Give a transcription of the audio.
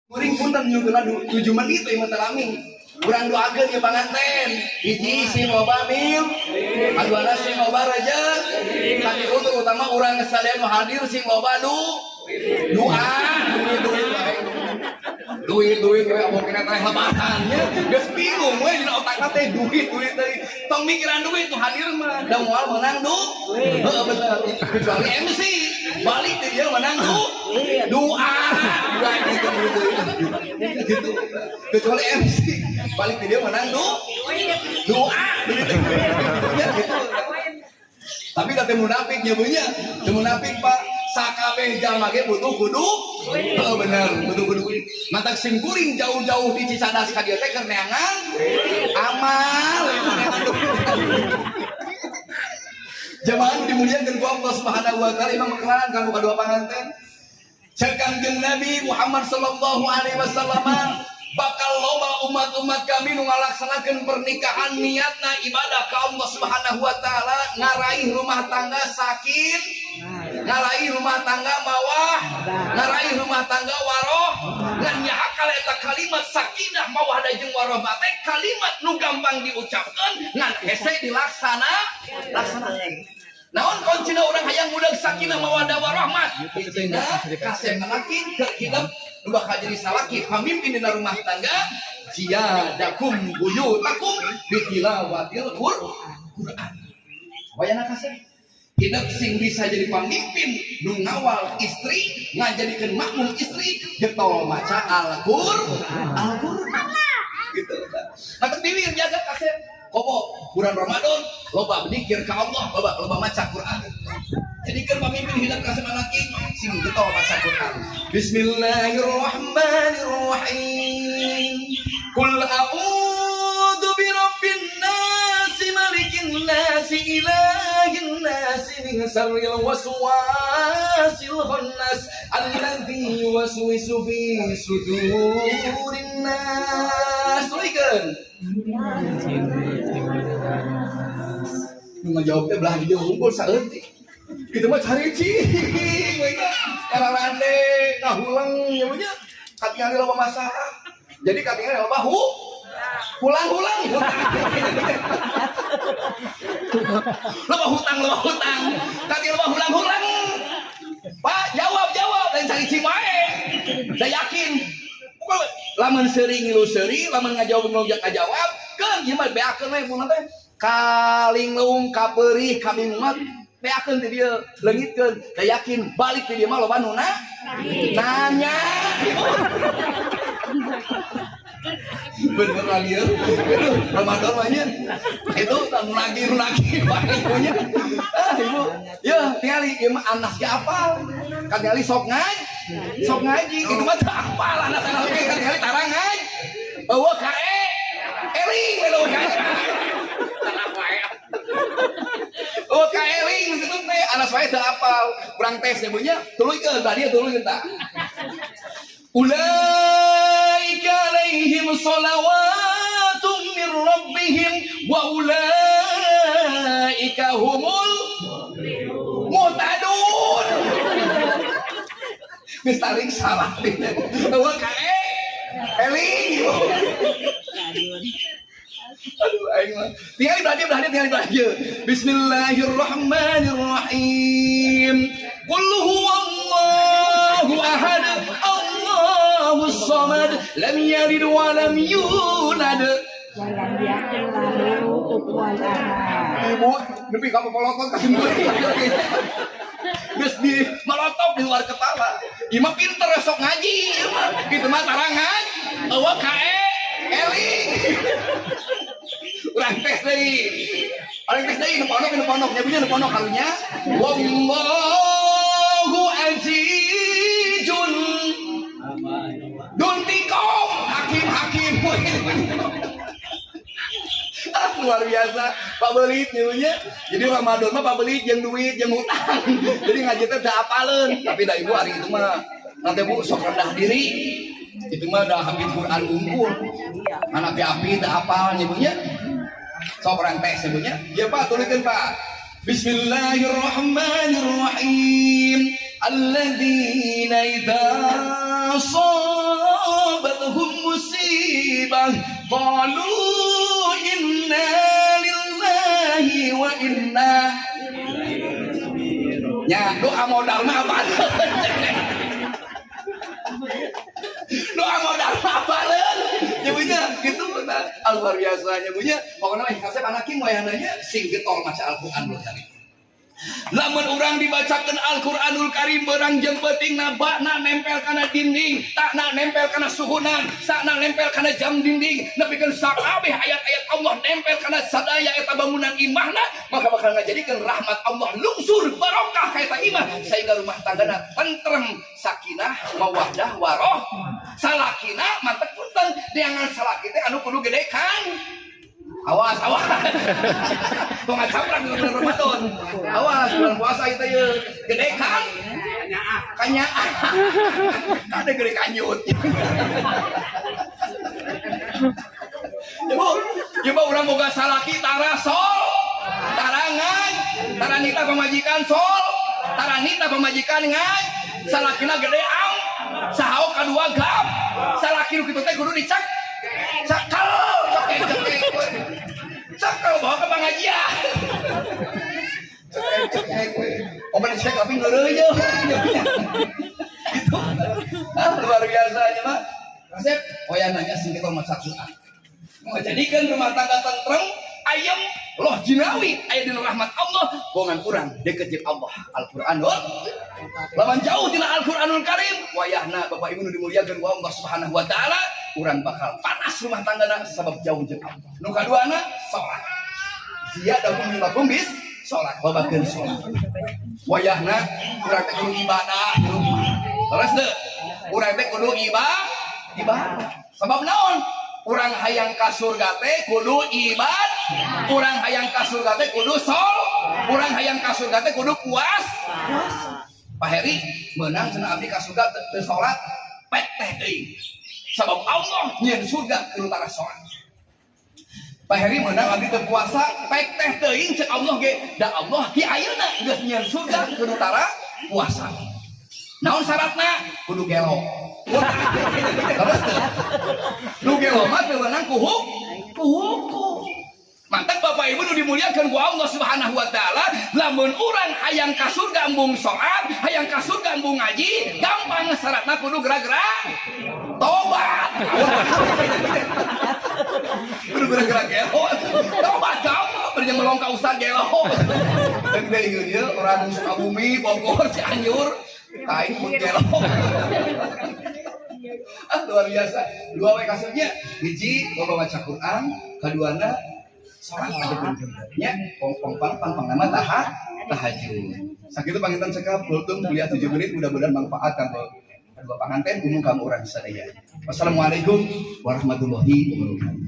Kuring punten nyungkeuna 7 menit we mah lami. Urang doakeun ieu panganten. Hiji, sing loba mil, kaduana sing loba rejeki, katilu terutama urang sadaya nu hadir sing loba doa, duit duit wae. Duit duit we abok kena teh lebatan nya. Geus bingung we dina otakna teh duit duit teh. Tong mikiran duit nu hadir mah da moal meunang du. Heeh, bener. Kecuali MC balik teh dia menang du. Doa. Doa gitu gitu. Gitu. Kecuali MC balik teh dia menang du. Doa gitu. Ya gitu. Tapi da teu munafik nya nya. Teu munafik, Pak. Sakabeh jalma ge butuh kudu. Heeh, bener, butuh kudu. Matak sim kuring jauh-jauh di Cicadas ka dieu teh keur neangan amal, neangan duit. Jamaah nu dimuliakeun ku Allah Subhanahu wa taala, imam kenalan kanggo kadua panganten. Cek Kangjeng Nabi Muhammad sallallahu alaihi wasallam, bakal loba umat-umat kami nu ngalaksanakeun pernikahan niatna ibadah ka Allah Subhanahu wa taala, ngaraih rumah tangga sakin, ngaraih rumah tangga mawah, ngaraih rumah tangga waroh. Ngan nyahakal eta kalimat sakinah, mawadah jeung warohmah teh kalimat nu gampang diucapkeun ngan hese dilaksana laksanakeun. Naon kuncina urang hayang ngudag sakinah, mawadah, warahmah? Hijina, kasep laki ke hidup nu bakal jadi salaki pamimpin dina rumah tangga, jiyadakum buyutakum bitilawatil Quran. Wayana kasep hidup sing bisa jadi pamimpin nu ngawal istri, ngajadikeun makmum istri, getol maca Al-Qur'an gitu. Nah, biwir jaga kasep. Komo bulan Ramadan loba berzikir ka Allah, loba loba maca Quran. Jadikan pemimpin hidup kasep laki sing getol maca Quran. Bismillahirrahmanirrahim. Qul a'udzu birabbin nas, malikin nas, ilahin nas, min syarril waswasil khannas, alladzi yuwaswisu fi sudurin nas. Tulikeun. Nu ngajawab teh belah dieu unggul saeutik. Itu mah caricing we nya. Kararande ngahulang nya nya. Katingali loba masalah. Jadi katingali loba hulang-hulang hutang. Loba hutang, loba hutang. Katingali loba hulang-hulang. Pak, jawab, jawab, lain caricing wae. Saya yakin. Lamun seuri ngilu seuri, lamun ngajawab ngilu ngajawab, keun ieu mah beakeun we mun teh. Kalinglung kapeurih kabingung mah beakeun ti dieu, leungitkeun. Saya yakin balik ti dieu mah loba nu nanya. Bener lagi ya. Ramadan mah nya. Itu lagi lagi wae ibunya. Ah, Ibu. Ya, tingali ieu mah Anas ge apal. Katingali sok ngaji. Sok ngaji, itu mah teu apal Anas anas ge katingali tarang ngaji. Eueuh kae. Eling we leuweuh kae. Tarang wae. Oh, ka eling kitu teh Anas wae teu apal. Kurang tes ya nya, tuluykeun badi tuluykeun tah. Ulaika alaihim salawatun min rabbihim wa ulaika humul muhtadun. Geus tarik salah. Eueuh kae. Eling. Aduh, aing mah. Tinggal belah dieu, belah dieu, tinggal belah dieu. Bismillahirrahmanirrahim. Qul huwallahu ahad, Allahus samad, lam yalid wa lam yulad. Walam yakul lahu kufuwan ahad. Ibu, nepi ka polotot ka simkuring. Geus di melotok di luar kepala. Ieu mah pinter sok ngaji, ieu mah. Kitu mah tarangan. Eueuh kae eling. Urang tes deui. Urang tes deui nu pondok, nu pondok, nya nu pondok karunya. Wallahu azizun Duntikom hakim-hakim. Ah, luar biasa Pak Belit nya. Jadi Ramadan mah Pak Belit jeung duit jeung hutang. Jadi ngaji teh teu apaleun, tapi da ibu hari itu mah nanti Bu sok rendah diri. Itu mah dah hampir Quran unggul. Anak api teu apal nyebunya. Sok urang tes nyebunya. Ya Pak, tulikeun Pak. Bismillahirrahmanirrahim. Alladzina idza musibah, qalu inna lillahi wa inna. Nya doa modal mah apa? Doa modal mah apaleun? Nyebunya gitu nah, luar biasa nyebunya. Pokoknya mah kasep anak wayahna sing getol maca Al-Qur'anul Karim. Lamun urang dibacakan Al-Qur'anul Karim berang jeung peuting, bakna nempel kana dinding, takna nempel kana suhunan, sakna nempel kana jam dinding, nepikeun sakabeh ayat-ayat Allah nempel kana sadaya eta bangunan imahna, maka bakal ngajadikeun rahmat Allah lungsur barokah ka eta imah sehingga rumah tanggana tentrem, sakinah, mawaddah, waroh. Salakina mantek punten, neangan salaki teh anu kudu gede kan. Awas, awas. Tong ngacaprak di bulan Ramadan. Awas bulan puasa itu ya. Gede kan? Kanyaah. Ada gede kanyut. Ibu, ibu urang boga salaki tara sol, tarangan, tara nita pamajikan sol, tara nita pamajikan ngan, salakina gede am, sahaok kadua gap, salaki nu kitu teh kudu dicak, cakal, cekek cekek, cakal bawa ke pengajian. Cekek cekek, oh mana cek tapi ngeureuyeuh, gitu. Ah, luar biasa nya mah. Kasep, oh ya nanya sing kita maca Quran. Menjadikan rumah tangga tentrem, ayem, loh jinawi, aya dina rahmat Allah, bongan urang deket jeung Allah. Al-Qur'anul lawan jauh tina Al-Qur'anul Karim, wayahna Bapak Ibu nu dimuliakeun ku Allah Subhanahu wa taala, urang bakal panas rumah tanggana sabab jauh jeung Allah. Nu kaduana salat. Ziyadakum min bis salat, lobakeun salat. Wayahna urang teh kudu ibadah di rumah. Terus teu? Urang teh kudu ibadah. Sabab naon? Urang hayang ka surga teh kudu ibadah, urang hayang ka surga teh kudu sol, urang hayang ka surga teh kudu puas. Pak Heri menang cenah abdi ka surga teu salat, pek teh deui. Sabab Allah nyieun surga kudu tara salat. Pak Heri menang abdi teu puasa, pek teh teuing cek Allah ge, da Allah di ayeuna geus nyieun surga kudu tara puasa. Naon syaratna? Kudu gelo. Terus teu? Nu gelo mah teu meunang ku hukum. Mantap Bapak Ibu nu dimuliakan ku Allah Subhanahu wa taala, lamun urang hayang ka surga embung salat, hayang ka surga embung ngaji, gampang syaratna kudu gerak-gerak tobat. Kudu gerak-gerak gelo. Tobat gampang, bari melong ka ustad gelo. Dan deui ieu orang Sukabumi, Bogor, Cianjur, kain pun gelo. Ah, luar biasa. Dua we kasepnya. Hiji loba baca Quran, kaduana salat nya pong pong pang pang pang nama tahajud. Sakitu panginten cekap kultum kuliah 7 menit, mudah-mudahan manfaat kanggo kedua panganten umum kamu urang sadaya. Wassalamualaikum warahmatullahi wabarakatuh.